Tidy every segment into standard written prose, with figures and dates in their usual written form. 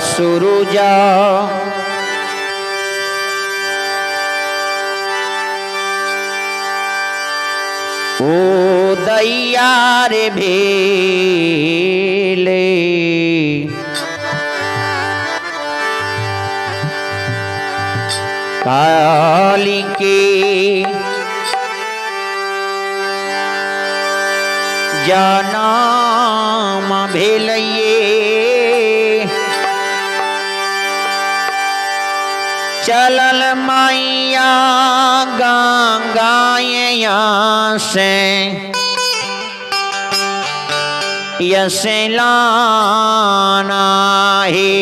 सुरुजा ओ दैया रे भेले काली के जनाम भेलये चलल मैया गंगाया से यसलाना हे।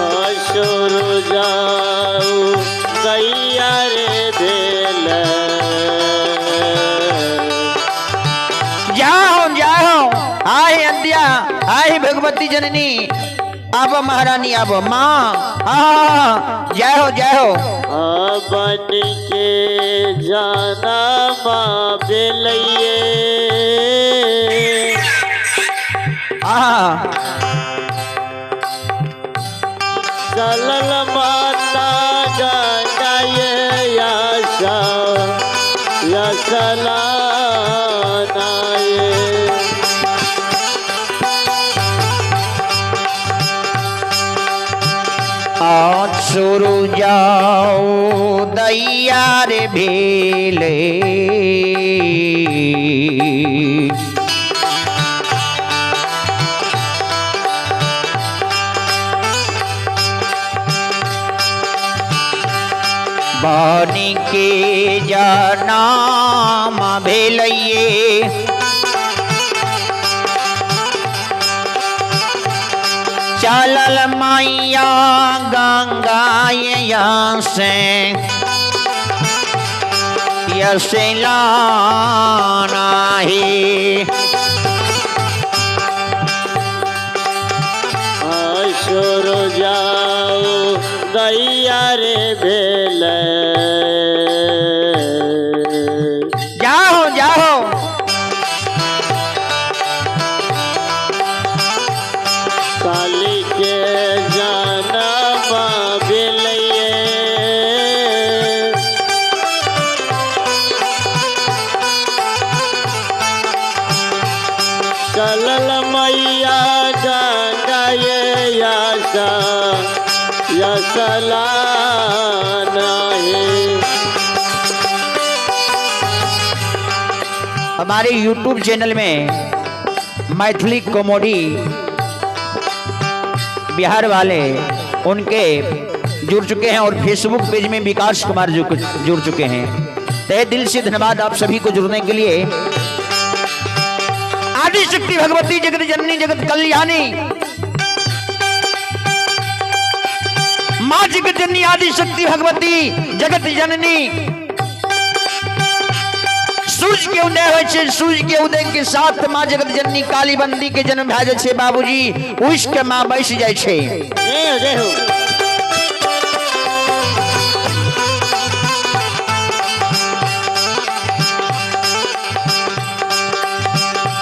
असुर जाऊ दैया रे भेल। जाओ जाओ आए अंध्या आए भगवती जननी आबो महारानी आबो माँ आ जय हो जय हो। बन के जाना माँ भेलये आ चलल माता गंगाये आशा यसलाना ये। सुरु जाओ दैया रे भेले बनी के जनाम भेलये चलल मैया गंगाया से यसलाना हे। असुर जाओ दैया रे भेल। जाओ जाओ काली के जनम भेलये चलल मैया गंगाये आशा यसलाना हे। हमारे YouTube channel में मैथिली कॉमेडी बिहार वाले उनके जुड़ चुके हैं और फेसबुक पेज में विकास कुमार जुड़ चुके हैं। तहे दिल से धन्यवाद आप सभी को जुड़ने के लिए। आदिशक्ति भगवती जगत जननी जगत कल्याणी माँ जगत जननी आदिशक्ति भगवती जगत जननी सूर्य के उदय होइ छै, सूर्य के उदय के साथ माँ जगत जननी काली बंदी के जन्म भए जाइ छै। बाबूजी उस के माँ बैस जाइ छै। जय हो जय हो।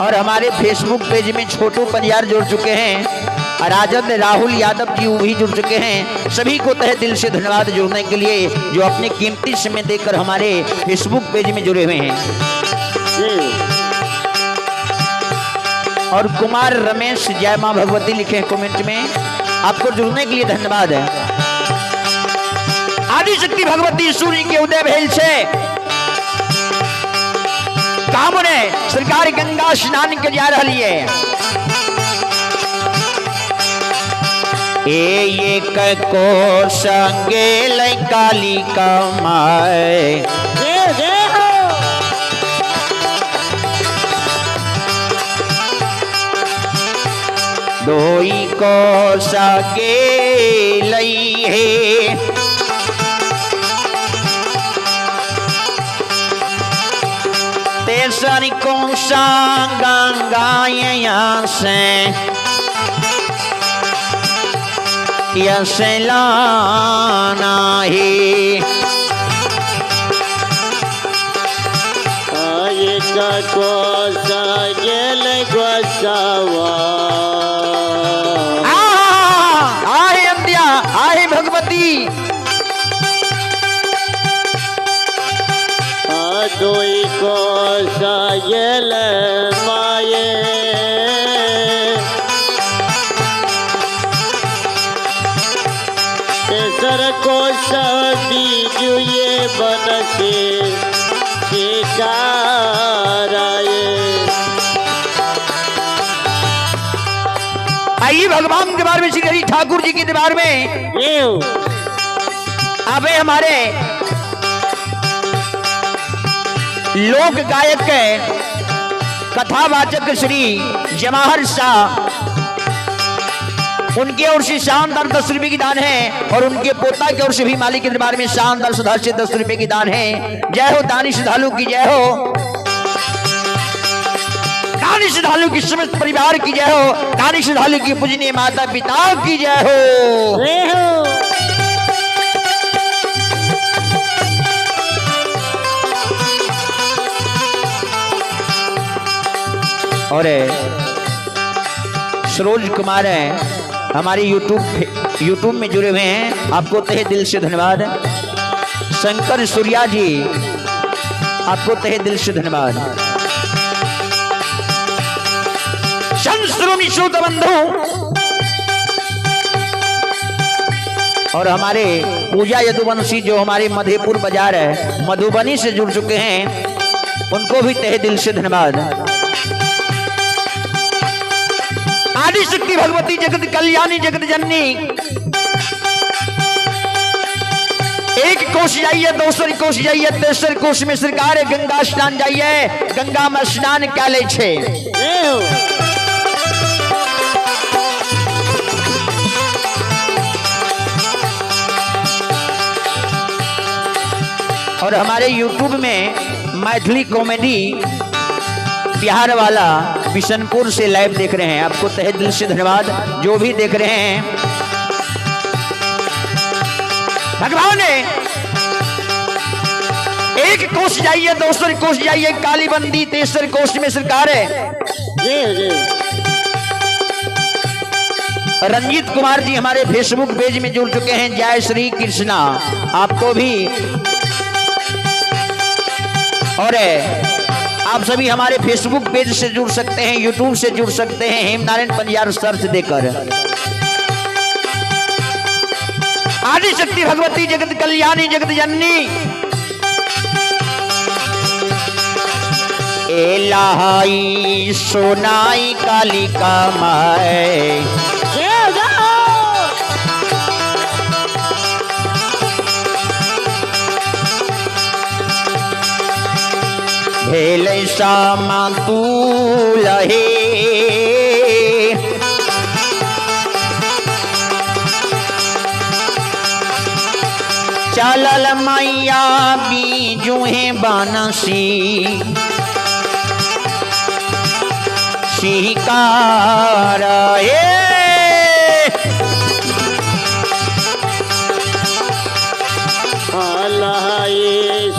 और हमारे फेसबुक पेज में छोटू पंजार जुड़ चुके हैं, राजद राहुल यादव जी भी जुड़ चुके हैं। सभी को तहे दिल से धन्यवाद जुड़ने के लिए जो अपने कीमती समय देकर हमारे फेसबुक पेज में जुड़े हुए हैं। और कुमार रमेश जय मां भगवती लिखे हैं कमेंट में, आपको जुड़ने के लिए धन्यवाद है। आदिशक्ति भगवती सूर्य के उदय भेल छे कामने सरकार गंगा स्नान के जा रही है। ए एक को संगे लय काली कमाए जय जय हो। दोई को सगे लई है ते तेसर कोसा गंगा यहाँ से यसलाना ही। एक कोसा गेल गोसावा। आहे अंत्या आहे भगवती। दुई कोसा गेल माये। तेसर कोसा बीजुए बनसे शिकाराये। आइए भगवान के बारे में, श्री हरि ठाकुर जी के दरबार में आवे हमारे लोक गायक कथावाचक श्री जवाहर शाह, उनके ओर से शानदार 10 रुपए की दान है और उनके पोता की ओर से भी मालिक के दरबार में शानदार सुधार से 10 रुपए की दान है। जय हो दानी श्रद्धालु की जय हो, दानी श्रद्धालु की समस्त परिवार की जय हो, दानी श्रद्धालु की पूजनीय माता पिता की जय हो। जय हो। और सरोज कुमार हैं हमारे यूट्यूब में जुड़े हुए हैं, आपको तहे दिल से धन्यवाद। शंकर सूर्या जी, आपको तहे दिल से धन्यवाद। श्रोत बंधु और हमारे पूजा यदुवंशी जो हमारे मधेपुर बाजार है मधुबनी से जुड़ चुके हैं, उनको भी तहे दिल से धन्यवाद। आदिशक्ति भगवती जगत कल्याणी जगत जननी, एक कोष जाइए, दोसर कोष जाइए, तेसर कोष में सरकार गंगा स्नान जाइए, गंगा में स्नान क्या ले छे। और हमारे YouTube में मैथिली कॉमेडी बिहार वाला बिशनपुर से लाइव देख रहे हैं, आपको तहे दिल से धन्यवाद जो भी देख रहे हैं। भगवान ने एक कोष जाइए, दोसर कोष जाइए, काली बंदी तेसर कोष में सरकार है। रंजीत कुमार जी हमारे फेसबुक पेज में जुड़ चुके हैं, जय श्री कृष्णा आपको भी। और आप सभी हमारे फेसबुक पेज से जुड़ सकते हैं, यूट्यूब से जुड़ सकते हैं, हेमनारायण पंजियार सर्च देकर। आदिशक्ति भगवती जगत कल्याणी जगत जननी, एलाहाई सोनाई काली कामाए, भेल सामा तू लहे, चलल मैया बीजुहे बनसी शिकार।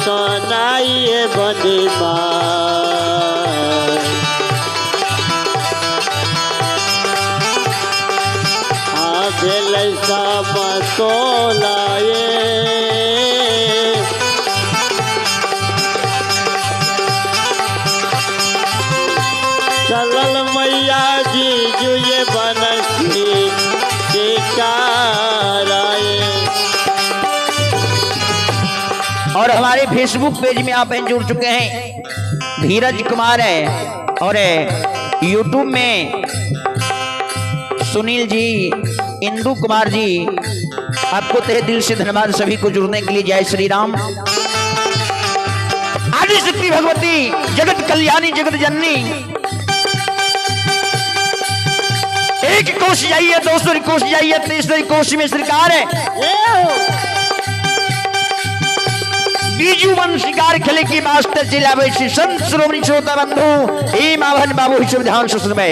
सोनाई बदमा भेल सब तोलाए, चलल मैया जी जुए बनसी शिकाराए। और हमारे फेसबुक पेज में आप जुड़ चुके हैं, धीरज कुमार है। और यूट्यूब में सुनील जी, इंदु कुमार जी, आपको तहे दिल से धन्यवाद सभी को जुड़ने के लिए। जय श्री राम। आदिशक्ति भगवती जगत कल्याणी जगत जननी, एक कोष जाइए, दोसर कोष जाइए, तीसरे कोष में सरकार है। बीजू वन शिकार खेले की वास्ते चिल्लावे छी। संत श्रोमणी श्रोता बंधु हे माभन बाबू सब ध्यान से सुनबै।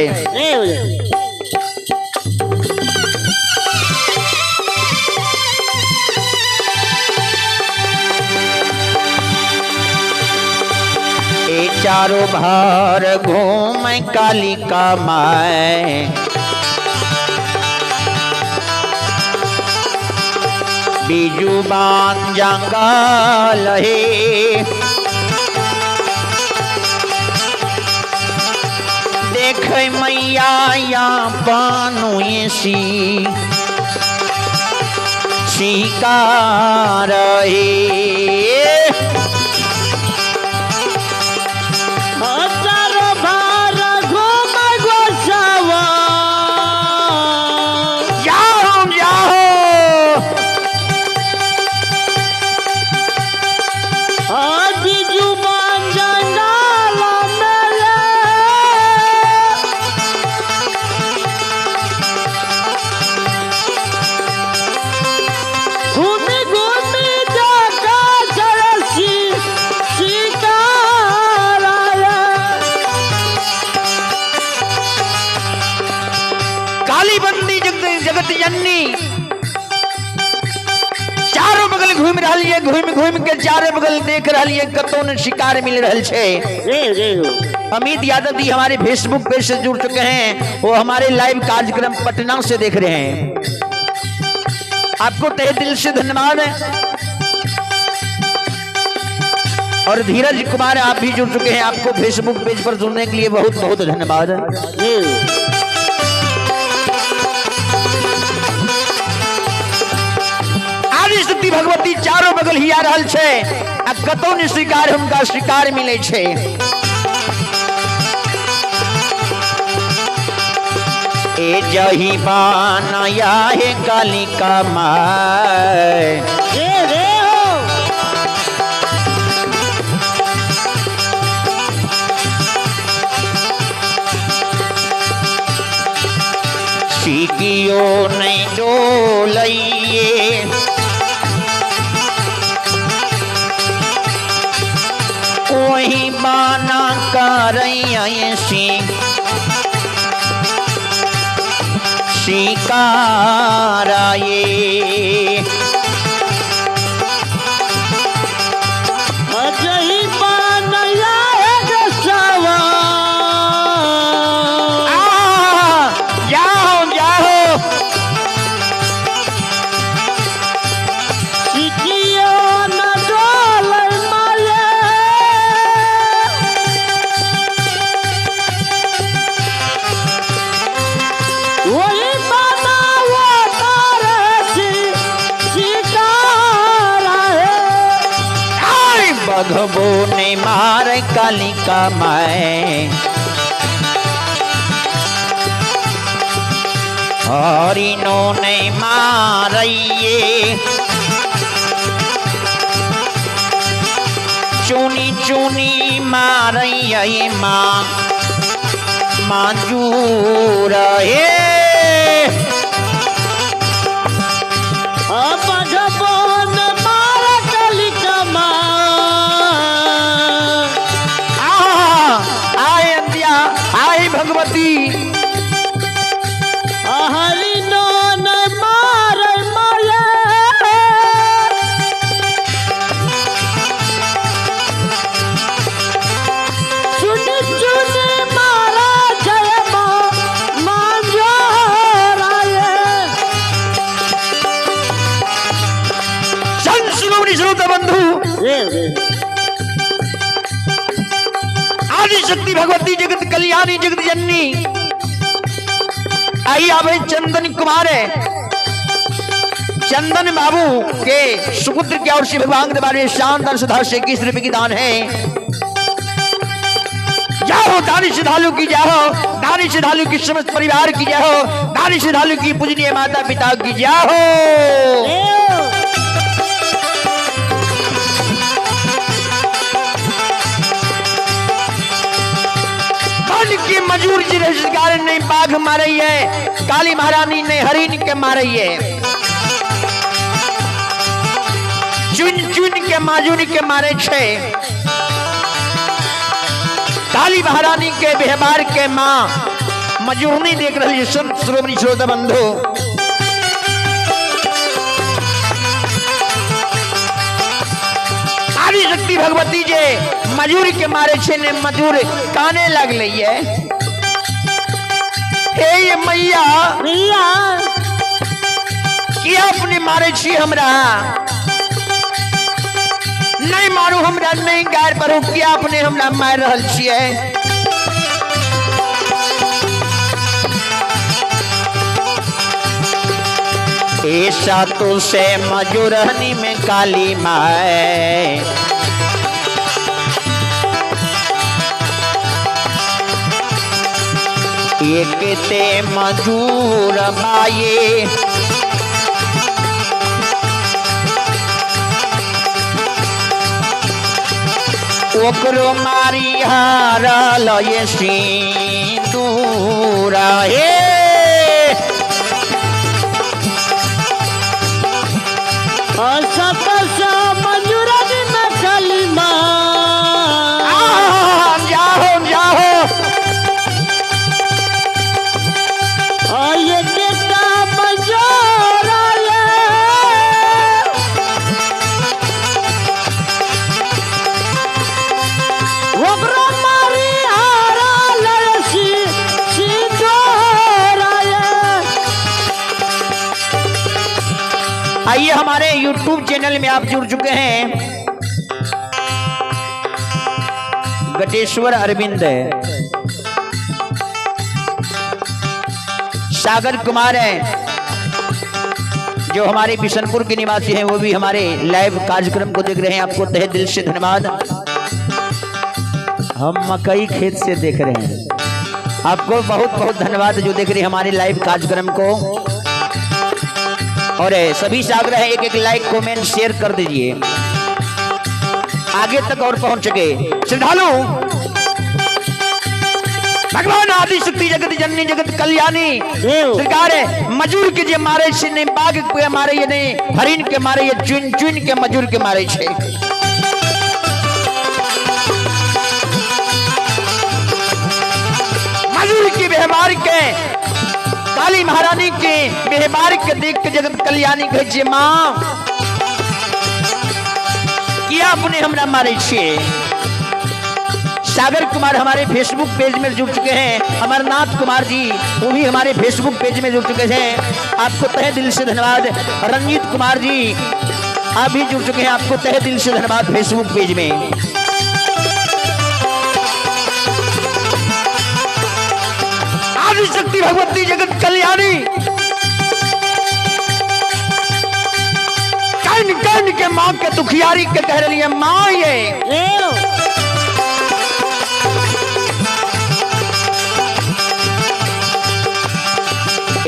ए चारों भार घूम कालिका my, Biju बान जंगल हे, देख मैया या पानु सी शिकार हे। चारों बगल घूम रही है, घूम घूम के चारों बगल देख रही है, कतौ न शिकार मिल रहा है। अमित यादव जी हमारे फेसबुक पेज से जुड़ चुके हैं, वो हमारे लाइव कार्यक्रम पटना से देख रहे हैं। आपको तहे दिल से धन्यवाद है। और धीरज कुमार आप भी जुड़ चुके हैं, आपको फेसबुक पेज पर जुड़ने के लिए बहुत बहुत धन्यवाद। आदिशक्ति भगवती चारों बगल ही आ रहल छै आ कतौ ने शिकार हुनका शिकार मिले छै। ए जही बाना हे कालिका my, सिकियो नहीं डोलइए, वही बाना करैया शिकाराये। जही बाना गोसावा, जाओ जाओ सिकियो न डोलै माये, वही बाना वो तारे शिकारा है। बघबो ने मार कालिका my, हरिनो ने मारइए, चुनी चुनी मारइए माँ मांजूर हे। बघबो ने मार कालिका my, आए अंतिया आए भगवती, हरिनो ने मार माये, चुनी चुनी मारा जय मांजोराये। संत शिरोमणि श्रोता बंधु, आदिशक्ति भगवती जगत कल्याणी जगत जननी आई आवे चंदन कुमार है, चंदन बाबू के सुपुत्र की ओर से भगवान के बारे शानदार सुधार से 21 रुपए की दान है। जाओ दानी श्रद्धालु की जाओ, दानी श्रद्धालु की समस्त परिवार की जाओ, दानी श्रद्धालु की पूजनीय माता पिता की जाओ। के मजूर जी रोजगार ने बाघ मारी है, काली महारानी ने हरिण के मारी है, चुन चुन चुन के माजूर के मारे छे। काली महारानी के व्यवहार के माँ मजूरनी देख रही संत श्रोमणी श्रोता बंधु। आदि शक्ति भगवती जे मजूर के मारे छे ने मजूर काने लगले ये, हे ये मैया मैया किया अपने मारे छी हमरा, नहीं मारू हमरा नहीं गार पर किया अपने हमरा मार रहल छियै। ऐसा तो से मजूरनी में काली माए, एक ते मजूर माये, ओकरो मारी हारल ये सिंदूरा हे। मजूरनी में काली माँ जाहो जाहो ये बेटा मजूरा ओकरो मारी हारल सिंदूरा। आइए हमारे YouTube channel में आप जुड़ चुके हैं। गटेश्वर अरविंद, सागर कुमार हैं जो हमारे बिशनपुर के निवासी हैं, वो भी हमारे लाइव कार्यक्रम को देख रहे हैं। आपको तहे दिल से धन्यवाद। हम मकई खेत से देख रहे हैं, आपको बहुत बहुत धन्यवाद जो देख रहे हैं हमारे लाइव कार्यक्रम को। और सभी से आग्रह है एक एक लाइक कमेंट शेयर कर दीजिए आगे तक और पहुंच सके। श्रद्धालु भगवान आदि शक्ति जगत जननी जगत कल्याणी सरकार है मजूर के जे मारे छे नहीं, बाघ के मारे ये नहीं, हरिण के मारे ये, चुन चुन के मजूर के मारे छे। मजूर के व्यवहार के काली महारानी के व्यवहार के देख के जगत कल्याणी कहै छे माँ किया अपने हमरा मारे छे। सागर कुमार हमारे फेसबुक पेज में जुड़ चुके हैं। अमरनाथ कुमार जी वो भी हमारे फेसबुक पेज में जुड़ चुके हैं, आपको तहे दिल से धन्यवाद। रंजीत कुमार जी आप भी जुड़ चुके हैं, आपको तहे दिल से धन्यवाद फेसबुक पेज में। आदि शक्ति भगवती जगत कल्याणी कन कन के माँ के दुखियारी के कह रही है माँ ये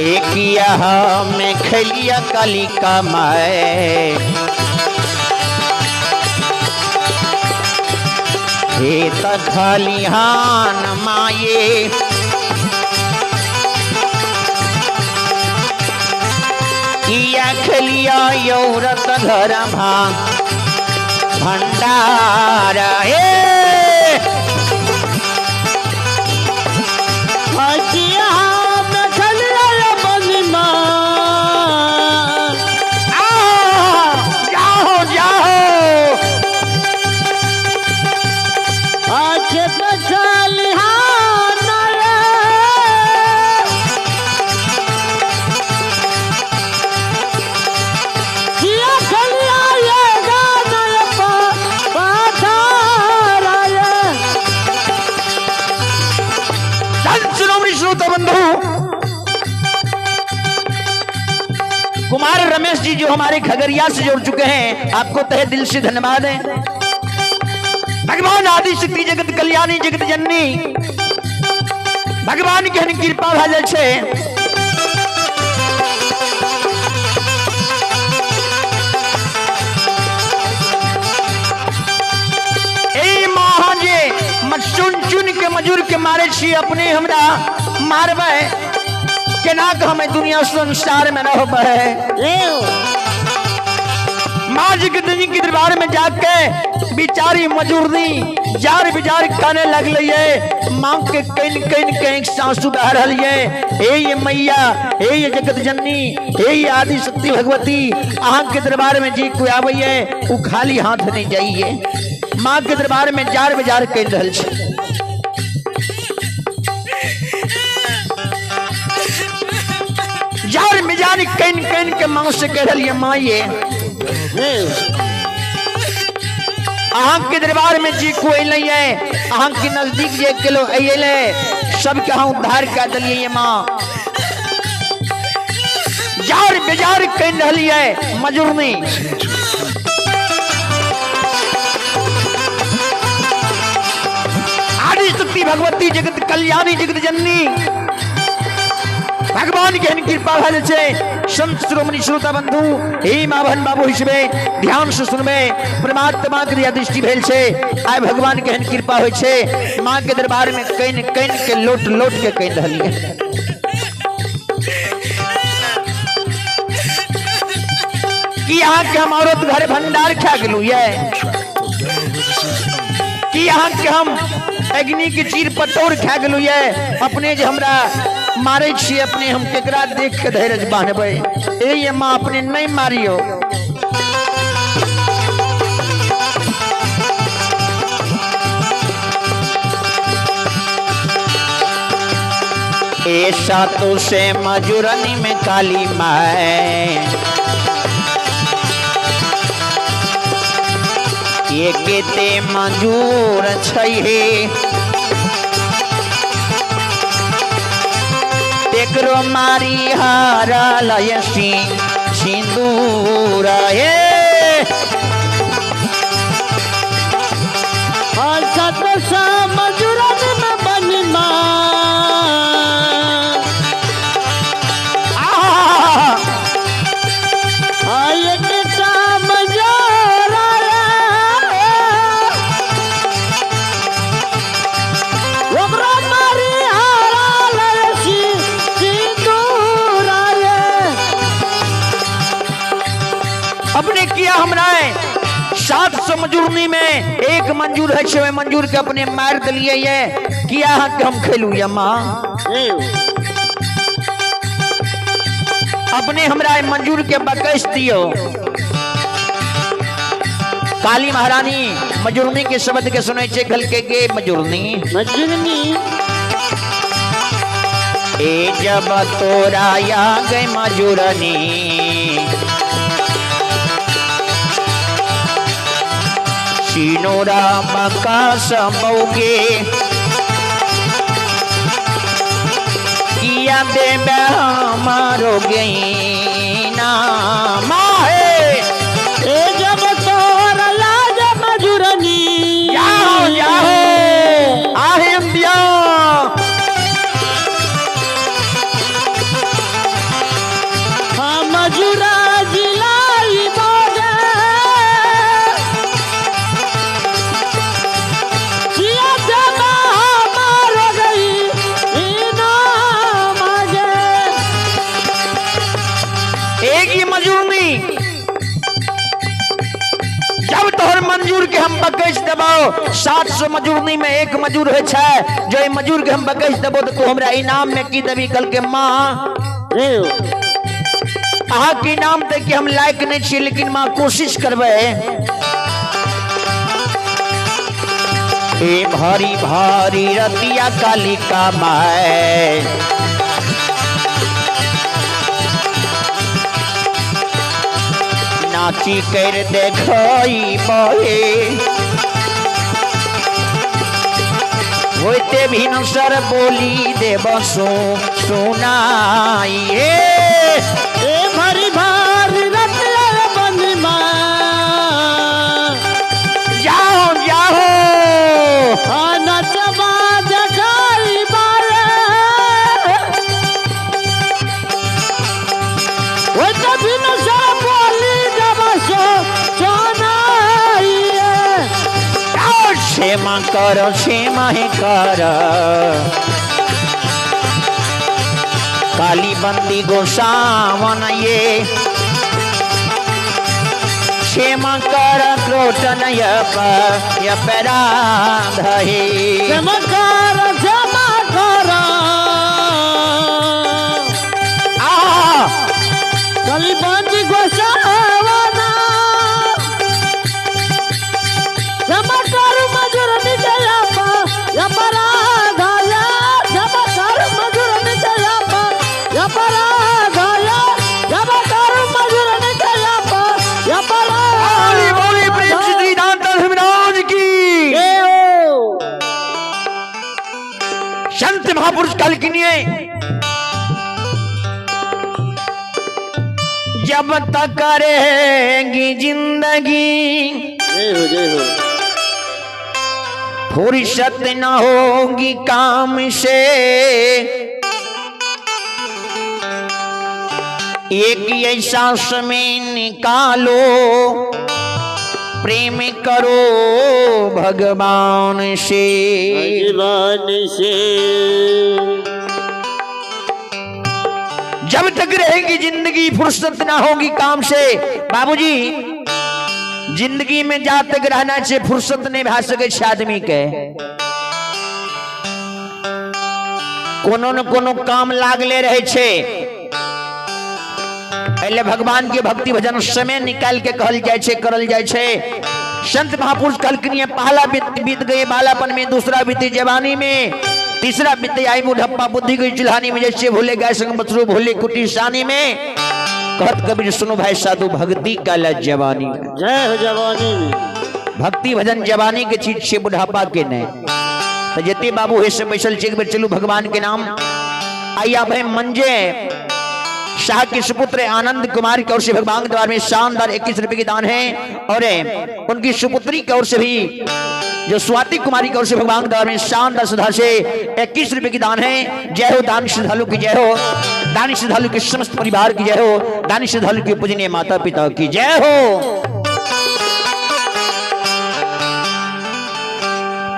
एक में खेलिया काली का माए, हे तखलिहान माये, किया खेलिया यौरत घर भा भंडार हे। जाओ जाओ श्रोता बंधु कुमार रमेश जी जो हमारे खगड़िया से जुड़ चुके हैं, आपको तहे दिल से धन्यवाद है। भगवान आदि शक्ति जगत कल्याणी जगत जननी भगवान के कृपा भऽ जाइ छै। ए माँ जे चुन चुन के मजूर के मारे छी अपने हमरा मारबै केना के हम दुनिया संसार में रहबै। माँ जी के के दरबार में जाके बिचारी मजूरनी जार बिजार काने लगल ये, माँ के कन कन के एक सासू बह रहल ये। हे ये मैया, हे ये जगत जननी, हे ये आदि शक्ति भगवती, अहाँ के दरबार में जी कोई आबैये उ खाली हाथ नहीं जाइए। माँ के दरबार में जार बिजार कह रहल छै। जार बिजार कन कन के माँ से कह रहल ये, माँ ये अहाँ के दरबार में जी कोई नहीं है, अहाँ के नजदीक जे किलो अयले सबके अहाँ उद्धार कर दिलिए माँ। जार बेजार कह रहली है मजूरनी। आदि शक्ति भगवती जगत कल्याणी जगत जननी भगवान के कृपा भल छै। संत शिरोमणि श्रोता बंधु हे माँ बहन बाबू हिसबे ध्यान से सुनबे, परमात्मा के दृष्टि भेल छै। आइ भगवान के कृपा होइ छै। माँ के दरबार में can can के लोट लोट के कह रहलियै कि अहाँ के हम औरत घर भंडार खा गेलू ये, कि अहाँ के हम अग्नि के चीर पटोर खा गेलू ये। अपने जे हमरा मारे छी अपने हम केकरा देख के धैर्य बान्हबै। ए ये माँ अपने नहीं मारियो। ए सातों से मजूरनी में काली माए, ये केते मंजूर छै तेकरो मारी हारा लयसी सिंदूर हे। मजूरन में बनी माँ, अपने किया हमरा 700 मजूरनी में एक मंजूर है छे, मंजूर के अपने मार दिलिए ये किया के हम खेलू या माँ। अपने हमरा मंजूर के बकश दियो। काली महारानी मजूरनी के शब्द के सुनै छे घल के गे मजूरनी मजूरनी ए जब तोरा या गए मजूरनी सिनोरा मका समोगे किया देबे हमारो गई नाम हे। ए जब तोरा लाज मजूरनी जाओ जाओ आहे अंबिया हम मजूरा जिलाई बोगे जब तोहर मंजूर के हम बकैस देबो 700 मजूरनी में एक मजूर है छे, जो मजूर के हम बकैस देबो तो तू हमरा इनाम में की देबी। कल के माँ अहाँ के इनाम दे के हम लायक नहीं छी, लेकिन माँ कोशिश करबै। ए भारी भारी रतिया काली का my नाची कर देखई बहे होते भिनसर बोली देव सुनाई। ए भारी भारी रतिया बनी माँ जाओ जाओ नचबा देखाई बारे होते भिनसर बोली देव सुनाई। क्षमा कर क्षमा ही कर काली बंदी गोसावन ये क्षमा कर क्रोटन अपराध हे। क्षमा कर क्षमा कर आ कलिबंदी गोसावना क्षमा कर मधुर निज अपराध क्षमा कर मधुर निज अपराध क्षमा कर मधुर निज अपराध। बोली प्रेम श्री दान धर्मराज की। संत महापुरुष कल के लिए जब तक रहेगी जिंदगी जय हो जय हो, फुर्सत न होगी काम से, एक ऐसा समय निकालो प्रेम करो भगवान से। भगवान से जब तक रहेगी जिंदगी फुर्सत ना होगी काम से। बाबूजी जिंदगी में जा तक रहना चाहिए फुर्सत नहीं भा सके आदमी के, कोनो न कोनो काम लागले रहे छे। पहले भगवान के भक्ति भजन समय निकाल के कहल जाय छे, करल जाय छे। संत महापुरुष कहलखिन पहला बीत गए बालापन में, दूसरा बीती जवानी में, तीसरा बीते आई बुढ़प्पा बुद्धि गई चुल्हानी में, जैसे भूले गाय संग बछरू भूले कुटी सानी में। कहत कबीर सुनो भाई साधु भक्ति काला जवानी में। जय हो जवानी में। भक्ति भजन जवानी के चीज से बुढ़ापा के नहीं। तो जते बाबू हे से बैसल छे, एक बेर चलू भगवान के नाम। आइया भाई मंजे शाह के सुपुत्र आनंद कुमार की ओर से भगवान के द्वार में शानदार 21 रुपए के दान है, और उनकी सुपुत्री की ओर से भी जो स्वाति कुमारी की ओर से भगवान के द्वार में शानदार श्रद्धा से 21 रुपए की दान है। जय हो दान श्रद्धालु की जय हो, दानी श्रद्धालु के समस्त परिवार की जय हो, दानी श्रद्धालु के पूजनीय माता पिता की जय हो।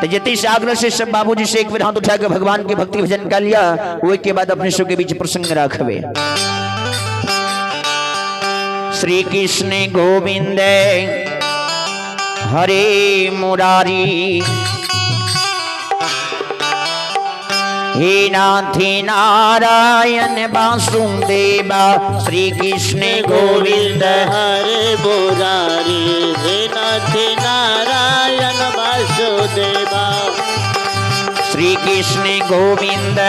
तो जति से आग्रह से सब बाबूजी से एक बार हाथ उठाकर भगवान के भक्ति भजन कर लिया, वो के बाद अपने सब के बीच प्रसंग रखवे। श्री कृष्ण गोविंद हरे मुरारी, हे नाथ नारायण वासुदेवा। श्री कृष्ण गोविंद हरे मुरारी, हे नाथ नारायण वासुदेवा। श्री कृष्ण गोविंद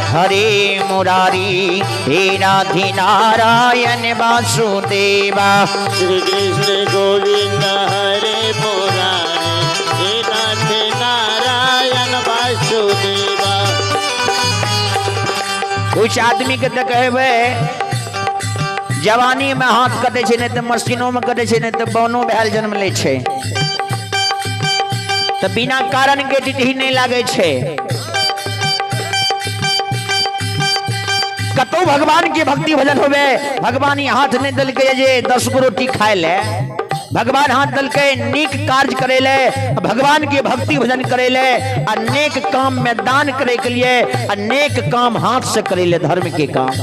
हरे मुरारी, हे नाथ नारायण वासुदेवा। श्री कृष्ण गोविंद हरे मुरारी, हे नाथ नारायण वासुदेवा। कुछ आदमी के तो कहबे जवानी में हाथ कटे छे, नहीं तो मशीनों में कटे छे, नहीं तो बनो भेल जन्म ले छे, तो बिना कारण के टिटही नहीं लागे छे। कतौ भगवान के भक्ति भजन होवे, भगवान हाथ नहीं दलके जे 10 गो रोटी खाए ले, भगवान हाथ दलके नीक कार्य करे ले, भगवान के भक्ति भजन करे ले, आ नेक काम में दान करे के लिए, आ नेक काम हाथ से करे ले, धर्म के काम।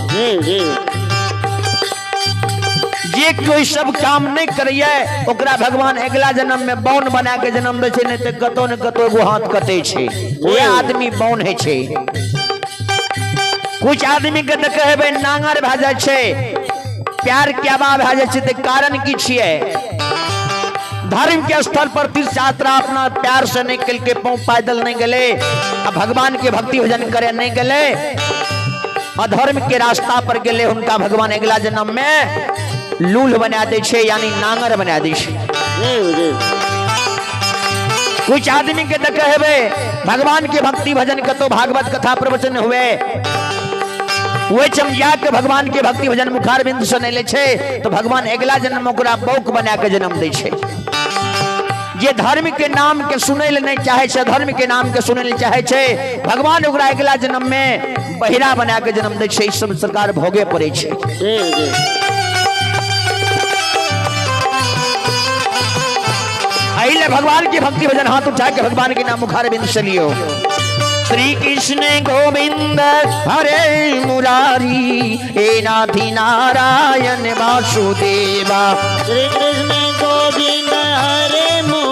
जे कोई सब काम नहीं करिए ओकरा भगवान अगला जन्म में बौन बना के जन्म दै छै, नहीं तो कतौ न कतौ एगो हाथ कटै छै, वह आदमी बौन है छै। कुछ आदमी के तो कहबै नांगर भए जाइ छै, प्यार के अभाव भए जाइ छै, तऽ कारण की छियै? धर्म के स्थल पर तीर्थ यात्रा अपना प्यार से नहीं कल के पाँव पैदल नहीं गले, आ भगवान के भक्ति भजन करे नहीं गले, अधर्म के रास्ता पर गेले, उनका भगवान अगला जन्म में लूल बना दै छै, यानी नांगर बना दै छै। कुछ आदमी के तो कहबे भगवान के भक्ति भजन कतो भागवत कथा प्रवचन हुए, वही चमजा के भगवान के भक्ति भजन मुखार बिंदु से नहीं ले छै, तो भगवान अगला जन्म ओकरा बौक बना के जन्म दै छै। जे धर्म के नाम के सुनै ले नहीं चाहे छै, धर्म के नाम के सुनै ले चाहे छै, भगवान ओकरा अगला जन्म में बहिरा बना के जन्म दै छै। सब सरकार भोगे पड़े छै। अहिले भगवान की भक्ति भजन हाथ उठा के भगवान के नाम मुखार बिंदु से लियो। श्री कृष्ण गोविंद हरे मुरारी, हे नाथ नारायण वासुदेवा। श्री कृष्ण गोविंद हरे मुरारी।